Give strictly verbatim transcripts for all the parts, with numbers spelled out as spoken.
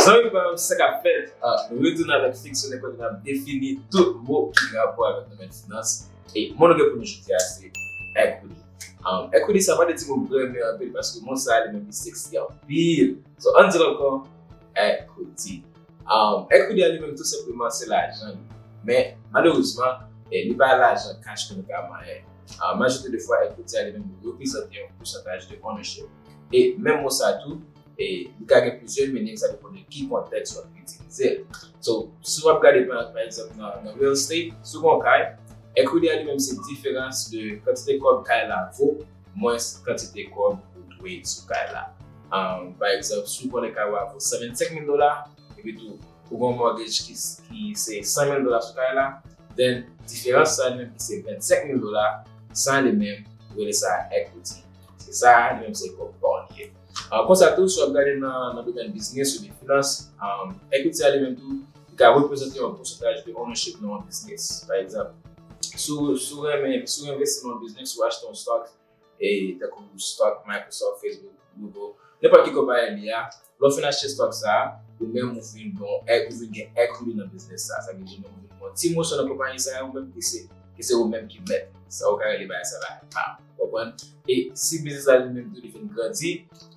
Zanmi pa m, sa k ap fèt? Ah, nou retounen avèk Fik sou Nek kote n ap defini tout mo ki gen rapò avèk domèn finans. E mo nou gen pou nou jodi a se equity. Um, equity sa pa de ti mo m renmen anpil paske mo sa li menm li sexy anpil. So, ann di l ankò, equity. Um, equity a li menm tou senpleman se lajan li. Men, malerezman, eh, li pa lajan cash ke nou ka manyen. Ah, majorite de fwa, equity a li menm li reprezante yon pousantaj de ownership. E menm mo sa tou, e li ka gen plizyè meaning, sa depann de ki kontèks w ap itilize l. So, si w ap gade pa, pa egzanp nan, nan real estate, si w gen yon kay, equity a li menm se diferans de kantite kòb kay la vo, mwens kantite kòb ou dwe sou kay la. Um, pa egzanp, si w konnen kay ou a vo san vennsenk mil dola, epi tou, ou gen yon mortgage ki, ki se san mil dola sou kay la, then diferans sa li menm ki se vennsenk mil dola, sa li menm, yo rele sa equity. Se sa li menm se kòb pa w li ye. Ah, konsa tou, si w ap gade nan, nan domèn biznis oubyen finans, um, equity a li menm tou, li ka reprezante yon pousantaj de ownership nan yon biznis. Pa egzanp, si w, si w renmen, si w envesti nan yon biznis, ou achte yon stock, e tankou stock Microsoft, Facebook, Google, nenpòt ki konpayi li a, lè w fin achte stock sa a, ou menm ou vin bon, ou vin gen equity nan biznis sa a. Sa vle di ou menm ou vin bon ti moso nan konpayi sa a, ou menm ki se, ki se ou menm ki mèt. Sa ou ka rele bagay sa la pa w. Konprann? E si biznis la li menm tou li vin grandi,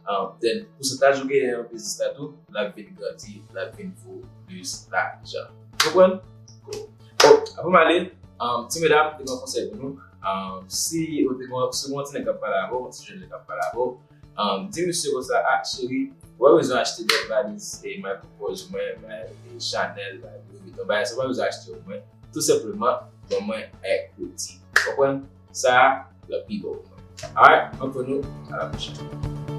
um, then pousantaj ou genyen nan biznis la tou, l ap vin grandi, l ap vin vo plis lajan. Konprann? Cool. Bon, avan m ale, um, ti medam, te gen yon konsèy pou nou. Um, si ou te gen, si ou gen yon ti nèg k ap pale avè w, yon ti jèn nèg k ap pale avè w, um, di misye konsa, ah, cheri, ou pa bezwen achte bèl valiz e Michael Kors mwen, bay, e Chanel, bay, Louis Vuitton, bay, sa ou pa bezwen achte yo mwen. Tou senpleman, ban mwen equity. Konprann? Sa a, l ap pi bon pou mwen. Alright, mwen pran nou, a la pwochèn.